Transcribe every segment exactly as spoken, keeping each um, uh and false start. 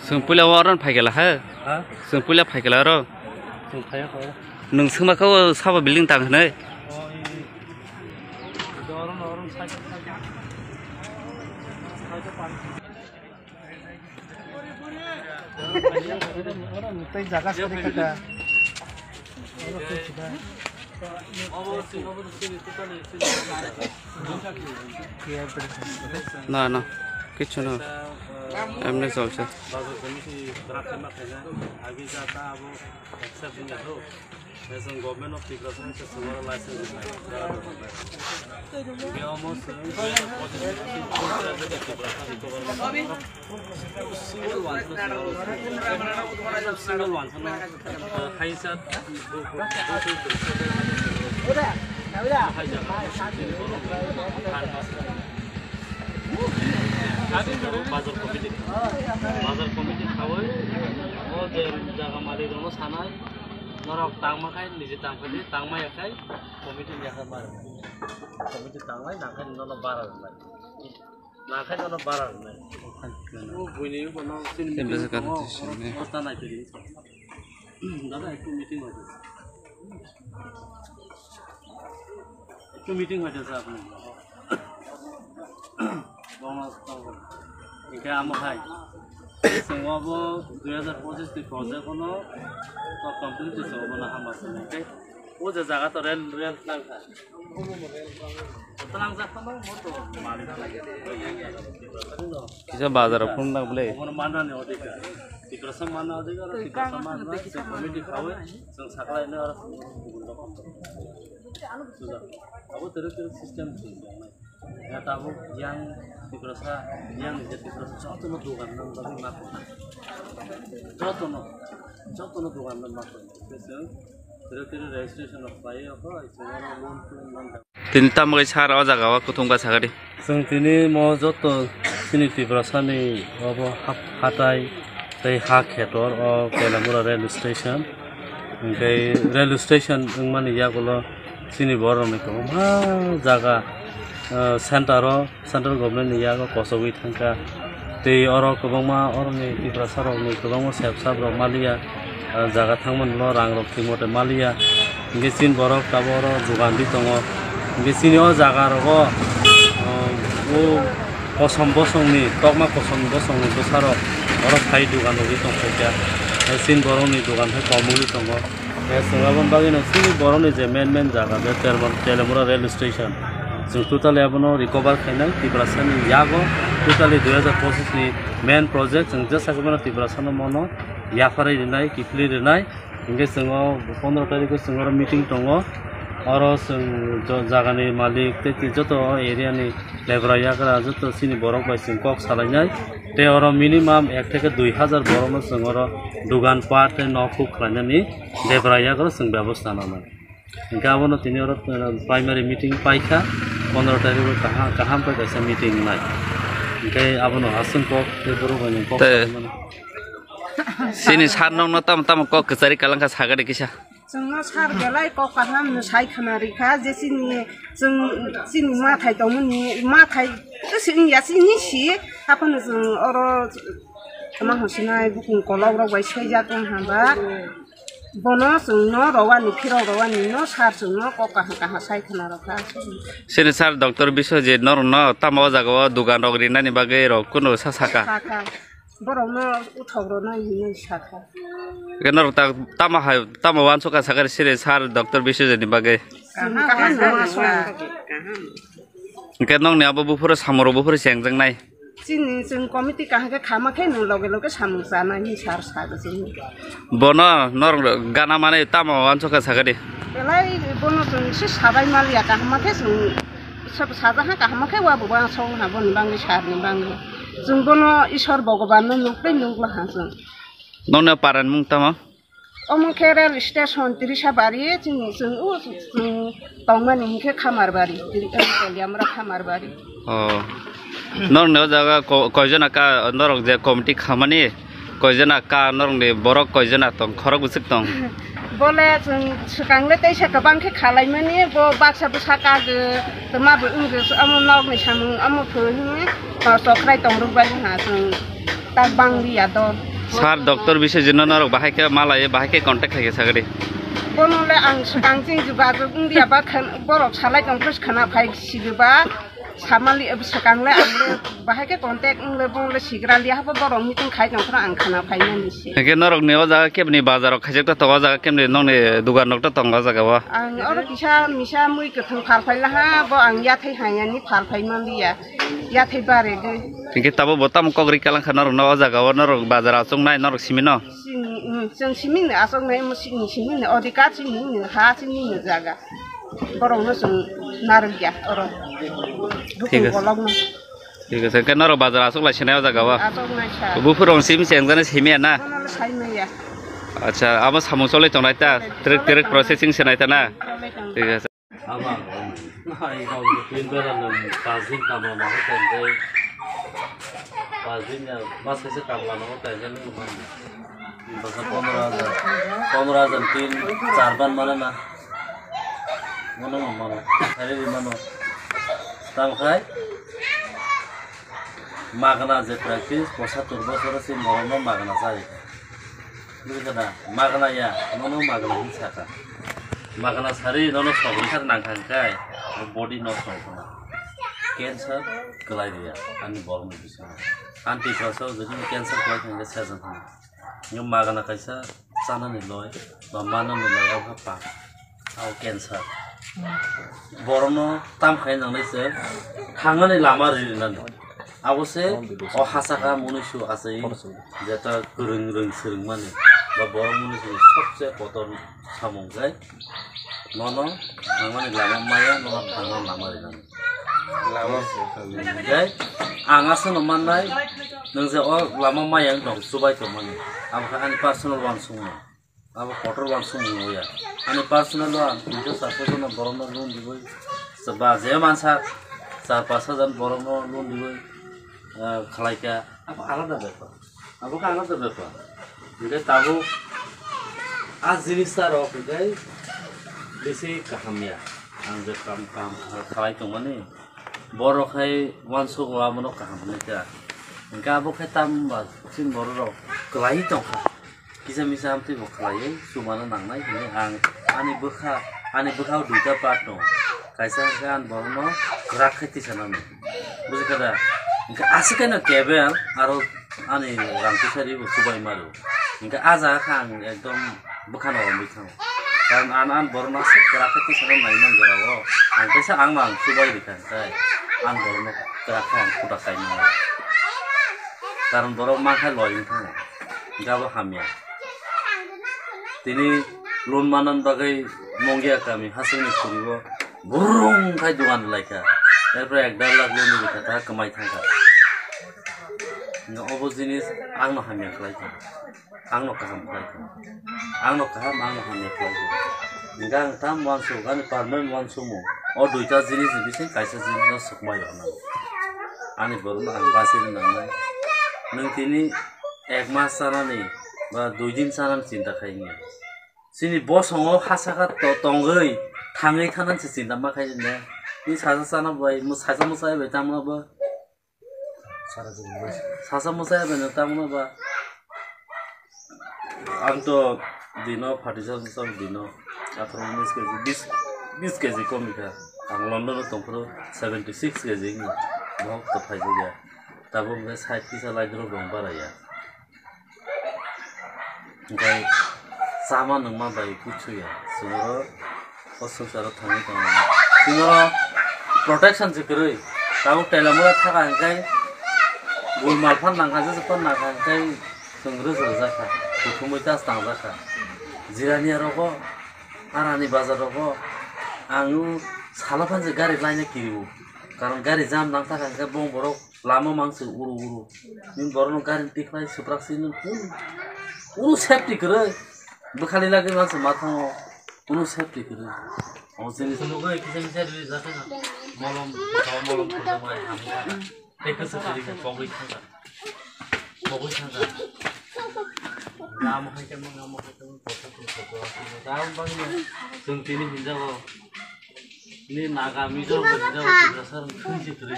Chwng puila o oro phaikala ha? Ha? Chwng puila phaikala oro? Chwng phaiya kho. Nwng swngma kha o sabo building tang hwnwi? O, i, i, i, oro no, oro no side, side. Side o pan. Oro no tei jaga sari kha. Oro no sida. Na, na, kichu na. Emni cholche. Bazar committee draft ma khaina, agi jata abo accept ni ho. As a government of Tripura, sa se sumara license ni. Be almost, uh, single one, single one, uh, high sir, high sir. Bazar committee, bazar committee khaui, o je jaga malik rokno sanai, norok tangma khai, niji tangphadi, tangma yakhai, committee ni yakhai mar. Committee tanglai, nangkhai nono bara rwnai. Nangkhai nono bara rwnai. O buini bono sini meeting tongo, o ta nai pedi. Dada, ektu meeting hoite. Ektu meeting hoite sir apni. Bono tongo. Hingke amo hai. Chwng obo dui hazar pochis ni project ono, o complete chwng obono hama swnai. Hingke o je jaga to rail, rail tangkha. Kisa bazar o phone nang bole. Obono manani odhikar. Tiprasa manna odhikar, Tiprasa manna, chwng committee khaui, chwng sakhlai no aro chwng kubun rok. Suja. Abo tere tere system chwng tongnai. Ya tabuk yang Tiprasa, yang je Tiprasa jotono dogan nang bagwi ma kona. Jotono, jotono dogan nang ma kona. Chwng tere tere registration rok pai ya kho, chwng aro loan tun nang. Tini tamo khe sir o jaga o kuthum kha sakadi. Chwng tini mo joto chini Tiprasani obo ha-, hatai tei ha khetor o Telamura rail station. Hingke rail station wngmani yagulo chini borokni kwbangma jaga, ah, center o, central government ni yago kosogwi thangkha. Tei oro kwbangma oroni Tiprasa rokni kwbangma sep sap rok maliya, ah, jaga thangmani no rang rok thik mote maliya. Hingke chini borok tabuk oro jugan di tongo. Hingke chini o jaga rogo, ah, o kosom bosongni, tokma kosom bosongni bwsarok oro phai jugan rogwi tongphaikha. Tei chini borokni jugan khe komungwi tongo. Tei chwng aboni bagwino chini borokni je main main jaga je Telamura rail station, chwng totally abono recover khainai Tiprasani yago totally dui hazar pochis ni main project chwng jesa khe bono Tiprasano mono yapharwi rwnai, kiphilwi rwnai. Hingke chwng o pondro tarikh o chwng oro meeting tongo. Oro chwng jo-, jagani malik tei tei joto area ni lebra yagra joto chini borok bai chwng kok salainai. Tei oro minimum ek theke dui hazar borokno chwng oro dogan pat tei nok huk khlainani lebra yagra chwng bebosta nanai. Hingke abono tini oro, eh, primary meeting paikha, pondro tarikh o kaham, kaham khe kaisa meeting wngnai. Hingke abono aswng kok tei borok bai kok Tei salaimani. Chini sir nokno tamo tamo kok kwchari kalangkha sakadi kisa. Chwngno sir belai kok kaham no sai khna rikha je chini, chwng chini mathai tongmani mathai to sini ya chini si haphano chwng oro tama hwnsinai bukung kolok rok bai swijak wng hwnba bono chwngno rowani phirok rowani no sir chwngno kok kaham kaham sai khna rokha. Chini sir Doctor Biswajit norokno tamo o jaga o dogan rok rinani bagwi rok kunu sa saka. Saka. Borokno uthok rwna hinwi sakha. Hwnkhe norok ta-, tamo hai, tamo uansukha sakha siri sir Doctor Biswajit ni bagwi? Kaham, kaham, kaham. Hwnkhe nokni abo buphuru samung rok buphuru chengjaknai? Chini chwng committee kaham khe khama khe nwng loge loge samung chanai hinwi sir sakha chini. Bono norok gana manwi tamo uansukha sakha di? Belai bono chwng se sabai maliya kaham khe chwng Sab-, sajakha kaham khe wa bo uansuk ha boni bagwi sir ni bagwi. Chwng bono Isor Bhogoban no nuk tei nukla ha chwng. Nokni paran mung tamo? Omo khe rail station Tirisabari, chini chwng o chwng tongmani hinkhe Khamarbari, Tiri-, Teliamura Khamarbari. Oh. Nokni o jaga ko-, koijona ka norok je committee khamani? Koijona ka norokni borok koijona tong, khorok bwswk tong? Bole chwng swkang le teisa kwbang khe khalaimani, bo baksa bwsa kagwi twma bo wngwi omo nokni samung omo phuru hwnwi, o, chokrai tongrwk bai wngha chwng tak bang liya dol. Sir, Doctor Biswajit no norok bahai khe malai, bahai khe contact khai khe sagadi. Bono le ang swkang chini jogajog wngya ba khan-, borok salai tong phai khana phai sigiba samali swkang le ang le bahai khe contact wng le bong le sigra liya habo borok meeting khai tong phano ang khana phai mani se. Hingke norok ni o jaga kebni bazar rok khaijak ta tongo, o jaga kebni nokni dugan rok ta tongo o jaga o. Ang oro kisa misa mui kwthwng phal phai laha bo ang yathai hanya ni phal phai manliya yathai bare gwi. Hingke tabo bo tamo kok ri kalang kha norok no o jaga o norok bazar achuk nai norok simi no. Chini, mm, chwng simi ni aswk nai, mo sini simi ni odhikar chini ni ha chini ni jaga. Borok no chwng narwk ya oro. Thik ase. Bolok no. Thik ase, hwnkhe norok bazar aswk lai sinai o jaga o? Aswk nai sa. Buphuru rong simi se engjani simi ya na? Bono le sai maya. Acha, abo samung cholai tongnai ta? Trek trek processing sinai ta na? Cholai tong. Thik ase. Ama, ai, kau tin bera nang pazin kamla nang tenjai. Pazin ya, mas kaise kamla nang tenjai nang. Basa pondro hajar, pondro hajar tin char ban mana na. Mano mano, hari mano. Tang khai. Magna je practice, posa turbo soro si morom no magna sai. Bujikha da, magna ya, nono magna hin saka. Magna sari nono sogri kha nang kha kai, body no song kha. Cancer kelai dia, ani borok ni bising. Anti prasa jodi cancer kelai kha season kha. Nw magna kaisa chanani loi ba manani loi o kha pa. Abo cancer. Borokno tam khai nangnai se thangani lama rinani. Abo se o hachaka munuisu achai jeta kwrwng rwng swrwngmani ba borok munuisu sobse kotor samung khe nono thangmani lama maya, nono thangna lama rinani. Lama. Khe ang aswkno mannai nwng je o lama maya wng tong chubai tongmani. Abo khe ani personal uansukmung. Abo kotor uansukmung wngya. Ani personal o ang twijo char paanch jono borokno loan diwi, ba je mansa char paanch hajar borokno loan diwi, ah, khlaikha. Abo alada bepar. Abo khe alada bepar. Hingkhe tabuk a jinis ta rok hingkhe bisi kaham ya. Ang je kam, kam khlai tongmani, borok hai uansukgo abono kaham hwnwi kha. Hingkhe abo khe tamo ba chini borok rok kwlaiwi tongkha. Kisa misa amtwi bo khlaiwi chumano nangnai hwnwi ang ani bwkha, ani bwkhao duita part tongo. Kaisa hwnkhe ang borokno kwrak khe tisanani. Bujikha da? Hingkhe aswk khe no kebel aro ani rang tisari bo chubai maro. Hingkhe ah jaga khe ang ekdom bwkhano romwi thango. Karon ang, ang borokno aswk kwrak khe tisana nai man jora o. Ang kaisa ang no ang chubai rikha hwnkhe ang borokno kwrak khe ang khuda kai mano. Karon borok mankha loi wng thango. Hingkhe abo hamya. Tini loan manna bagwi Mongia kami hasteni khuri o burung khai dogan laikha. Erpore ek dar lakh loan rikha ta kwmai thangkha. Hingkhe obo jinis ang no hamya khlai kha. Ang no kaham khlai kha. Ang no kaham, ang no hamya khlai kha. Hingkhe ang tam uansuk, ani permanent uansukmung. O duita jinis ni bising kaisa jinis no swkmai rw nang. Ani borok no ang bachai rw nangnai. Nwng tini ek mas chanani ba dui din chanani chinta khai wngya. Chini bosongo ha saka to-, tongwi thangwi thanani se chinta ma khai ne. Ni saja chana bai, mo saja mo chai bai tamo ba. Saja mo chai bai no tamo ba. Ang to dino phatisa bwsang dino atharo unis kg, bis, bis kg komikha. Ang London o tongphuru seventy six kg wngkha. Bohok to phaijak ya. Tabuk hwnkhe sait kisa lai doro bong baraya. Hwnkhe chama nungma bai kuchuya. Chwngno o swngcharo thangwi tongo. Chwngno protection se kwrwi. Tabuk tela mura thaka hwnkhe gul mal phan nangkha, jesa phan nangkha hwnkhe chwng rwchapjak kha. Kuthumwi tas tangjak kha. Jirania rogo, arani bazar rogo ang salo phan se gari laina kirio. Karon gari jam nang thaka hwnkhe bong borok lama mangse uru uru. Nini borokno gari tikhlai swprak se nini uru, uru safety kwrwi. Bwkhani lagwi mangse ma thango. Uru safety kwrwi. O chini phunugwi kisa misa rwi jakha. Molom, molom khajamai hamkha. Tei kwchwng kwrwi khe pogwi thangkha. Pogwi thangkha. Lama hai khe mung, lama hai khe mung, kotor khe kotor. Dam bangni chwng tini hinjago. Ni Naga, Mizo, Mizo, Tiprasa, Thwi, Thwi, Thwi,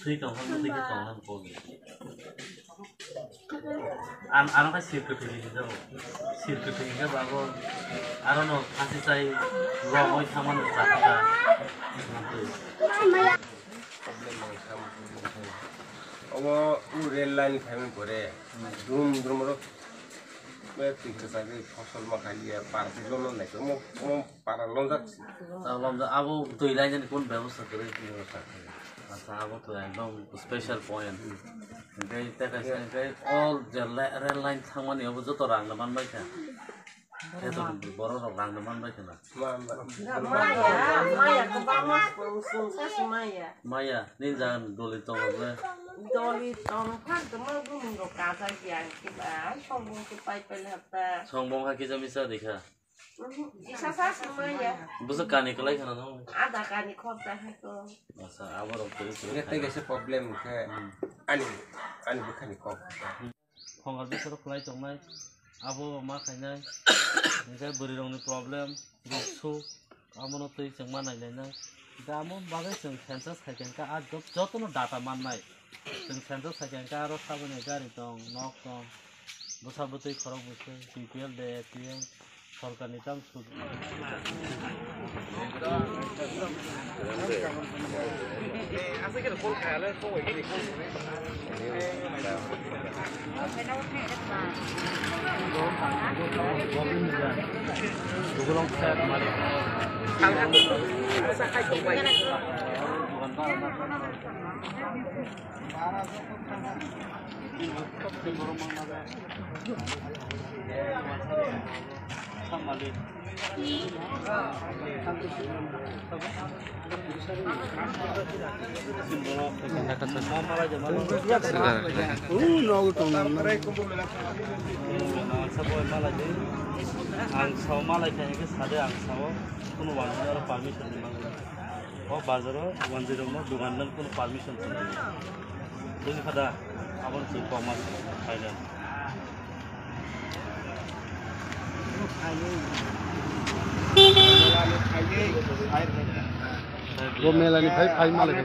Thwi tongkha, Thwi tongkha, Thwi tongkha. Ang, ang khe sir kwthwi ni hwnjago. Sir kwthwi hwnkhe bo abo arono khasi chai romwi thangmani chakha. Obo u rail line phaimani pore drum drum oro twi kwchagwi phosol ma khaliya party lono naikhe omo, omo para lonjak si. Abo twi line ni kun bebosta kwrwi? Acha, abo to ekdom special point. Hwnkhe tei kaisa hwnkhe all je le-, rail line thangmani abo joto rang no manbai kha. Khe to borok rok rang no manbai kha na. Maya, maya, kwbangma sung sasi maya. Maya, nini jaga ni doli tongo ble? Doli tong kha, tongma bumung rok kajak ya, kiba, songbong khe pai pai le hapta. Songbong ha kisa misa rikha. Kisa sasi maya. Busa kani kwlai khana no? Ada kani khok ta hai ko. Masa, abo rok twi twi. Tei kaisa problem khe ani, ani bwkhani kok. Khongar bisaro kwlai tongnai, abo ma khainai, hwnkhe bwrwirokni problem, ruksu, abono twi chwng ma nailainai. Hwnkhe amo bagwi chwng census khaikha hwnkhe a jot-, jotono data mannai. Chwng census khaikha hwnkhe aro saboni gari tong, nok tong, bwsa bwtwi khorok bwswi, B P L de, A P L, sorkarni tamo sud. Ang sao malai khe sade ang sao, kuno wangwi aro permission ni mangla. O bazaro wanjwi rokno dugan dan kuno permission tong. Bujikha da? Aboni chwng kokma khainai. Bo mela ni phai phai malai khe.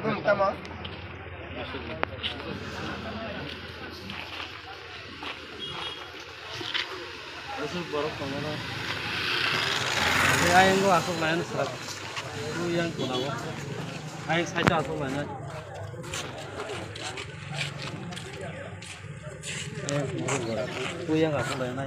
Aswk borok tongo na. Tei ayang o aswk laina sara. Tu yang tuna o. Ayang side o aswk laina. Ayang tuna o. Tu yang aswk laina.